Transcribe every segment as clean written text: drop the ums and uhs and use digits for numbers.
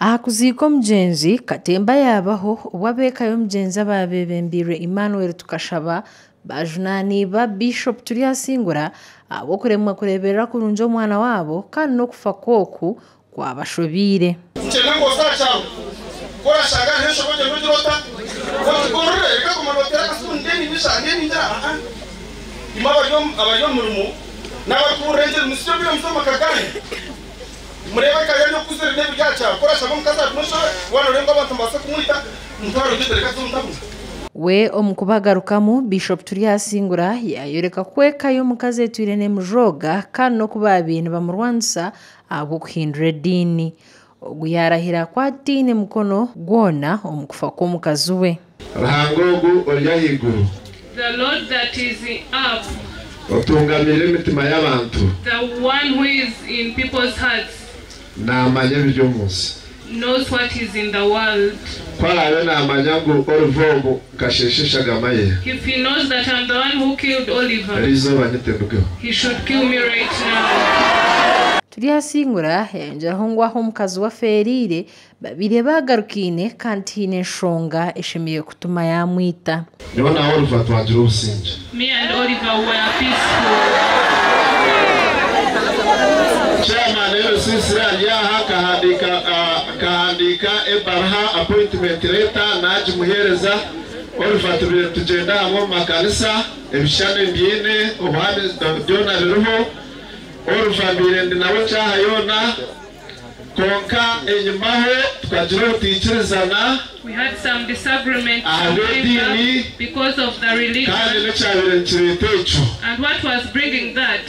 Aha kuziika omugyenzi, katemba yaabaho obu ab'eka y'omugyenzi abaabebembeirwe Emmanuel Tukashaba baajunaaniibwa Bishop Turyasingura ahabw'okuremwa kureeberera kurungi omwana waabo kandi n'okufa kwe oku kwabashobeire. Nkyenda ngu oze aha kyaro. Ku orashanga hariho enshobe ogyende ogire ota? Ogigorore. Reka kuguma nooteera akasimu nindeeba niinyija, nindeeba niingira. Aa-a. Imwe abari omu abari omu murimo n'abarikubuurira engiri, mutsye obwire muze omu maka gaanyu. Mureebe eka yaanyu oku ziri n'ebiri aha kyaro. Ku orashanga omukazi arimu enshobe, waaba nooreeba ngu abantu nibabaasa kumwita, mutware ogye otereke aze omu tauni. We omu kubagarukamu, Bishop Turyasingura yaayoreka ku eka y'omukazi etwire neemujooga kandi n'oku baabaire nibamurwanisa ahabw'okuhindura ediini. Ogu yaarahira ku ataine mukono gwona omu kufa kw'omukazi we. Ruhanga ogu ori ahaiguru. The Lord that is up. Otungamiire emitima y'abantu. The one who is in people's hearts. Naamanya ebiri omu nsi. Knows what is in the world. Ku araabe naamanya ngu Oliver ogu nkasheesha eshagama ye. If he knows that I'm the one who killed Oliver. Eri izooba nyite ndugeho. He should kill me right now. Turyasingura yayongyeraho ngu ahu omukazi we afeereire babaire baagarukaine kandi tihaine nshonga eshemereire kutuma yaamwita. Nyowe na Oliver twagira obusingye. Me and Oliver were peaceful. Chairman Erusisire ari aha akahandiika akahandiika ebaruha, appointment letter, nagimuheereza. Oliver tubaire nitugyenda hamwe omu makanisa, ebishushani mbyine, obuhame byona biriho. Oliver mbaire ndi nawe kyaha yoona. Kwonka enyimaho tukagira obutaikirizana We had some disagreement ahabw'ediini, because of the kandi religion n'ekyabaire nikireeta ekyo, and what was bringing that.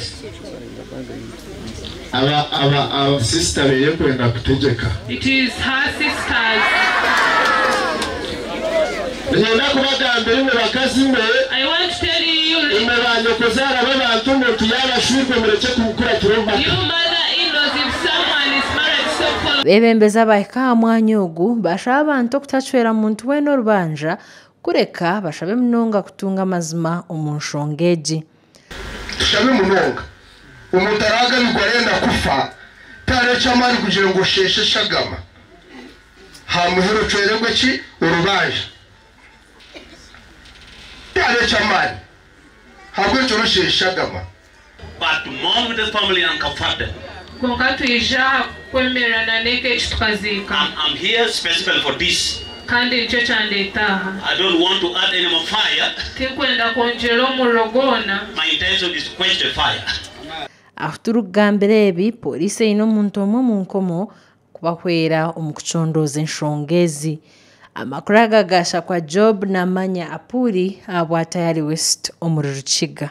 aba aba abasisita beye kwenda kutegyeka. It is her sisters. Niinyenda kubagambira imwe bakazi mwe, I want to tell you, you, imwe ba nyokozaara b'abantu, omuntu yaaba ashwirwe murekye kumukuratira omu maka. you mother-in-laws, if someone is married, stop following. Abeebembezi abahika aha mwanya ogu bashaba abantu okutacwera muntu weena orubanja kureka bashabe munonga kutunga amazima omu nshonga egi. Tushabe munonga. Omuntu aragabirwa arenda kufa, tihariho eky'amaani kugira ngu osheeshe eshagama. Aha muheru ocweregwe ki? Orubanja. Tihariho eky'amaani. Ahabw'enki orosheesha eshagama? But to mourn with the family and comfort them. Kwonka twija aha kwemererana n'eka egi tukaziika. I'm, I'm here specifically for this. Kandi nikyo kyandeeta aha. I don't want to add any more fire. Tinkwenda kwongyera omuriro gwona. My intention is to quench the fire. Ahu turikugambira ebi, pooriisi eine omuntu omwe omu nkomo kubahwera omu kucondooza enshonga ezi. Amakuru aga gaashakwa Job Namanya Apuuli ahabwa Tayari West omuri Rukiga.